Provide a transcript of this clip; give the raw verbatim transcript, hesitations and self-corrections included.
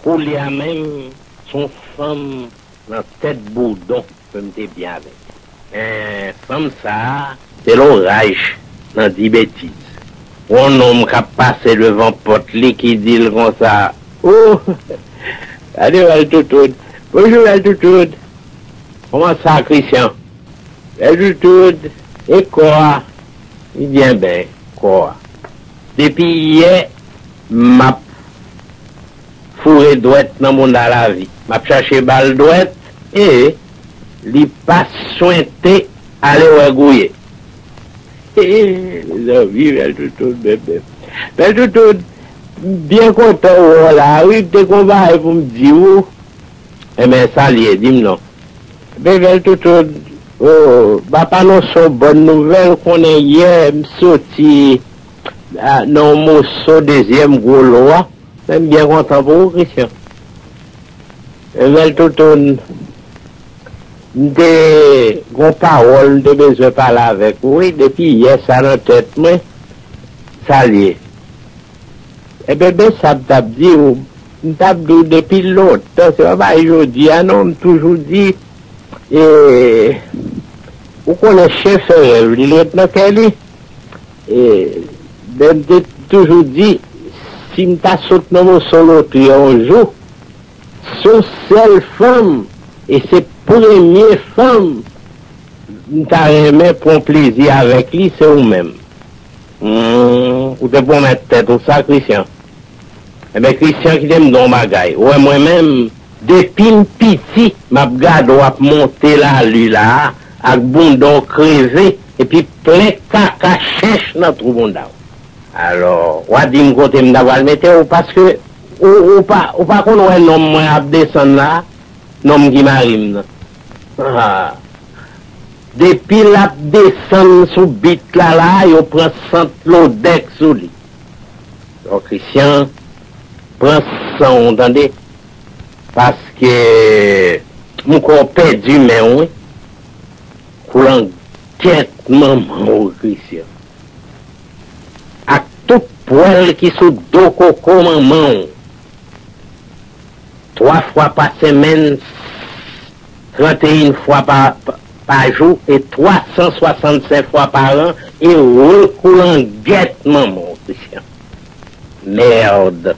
Koulye a menm, se yon fanm nan tèt boudon ke m te byen avè l. Men fanm sa a, se loraj nan di betiz. Yon nonm k ap pase devan pòt li ki di l konsa, "O, gade Bèl Toutoun. Bonjou, Bèl Toutoun. Kòman sa, Christian?" Bèl Toutoun, e kò a? Li di, "Enben, kò a. Depi yè, m ap foure dwèt nan bounda Lavi. M ap chache ba l dwèt, e li pa swente ale wè Gouye." E, mezanmi, Bèl Toutoun, bèbè. Bèl Toutoun, m byen kontan wè w la, wi, m te gon bagay pou m di w. Enben, sa l ye, di m non. Bèbè, Bèl Toutoun, o, m ap anonse w bòn nouvèl, konnen yè, m soti, a, nan yon moso dezyèm gwo lo a. Men m byen kontan pou ou, Christian. Bèl Toutoun, m te gon pawòl m te bezwen pale avèk ou, wi, depi yè sa nan tèt mwen, sa l ye. Enben, men sa m t ap di w, m t ap di w depi lontan, se pa bagay jodi a non, m toujou di, e, ou konnen chen fè rèv li, li ret nan kè li. E, men m te toujou di, si m ta sot nan moso lotri a yon jou, se yon sèl fanm, e se premye fanm m ta renmen pran plezi avèk li, se ou menm. Hmm, ou te pwomèt tèt ou sa, Christian. Enben, Christian, kite m di w yon bagay. Ou wè mwen menm, depi m piti, m ap gade w ap monte lali la a, ak bounda w kreve, epi plen kaka chèch nan twou bounda w. Alò, w a di m kote m ta pral mete w, paske ou, ou pa, ou pa konn wè nonm mwen ap desann la, nonm ki mari m nan. Ah. Depi l ap desann sou bit la la, yo pran sant lodèk sou li. Donk, Christian, pran san w, tande, paske m kwè w pèdi men w, wi. Koulangèt manman w, Christian. Ak tout pwèl ki sou do koko manman w. Twa fwa pa semèn, tranteyen fwa pa, pa, pa jou, e twa san swasannsenk fwa pa an, e rekoulangèt manman w, Christian. Mèd.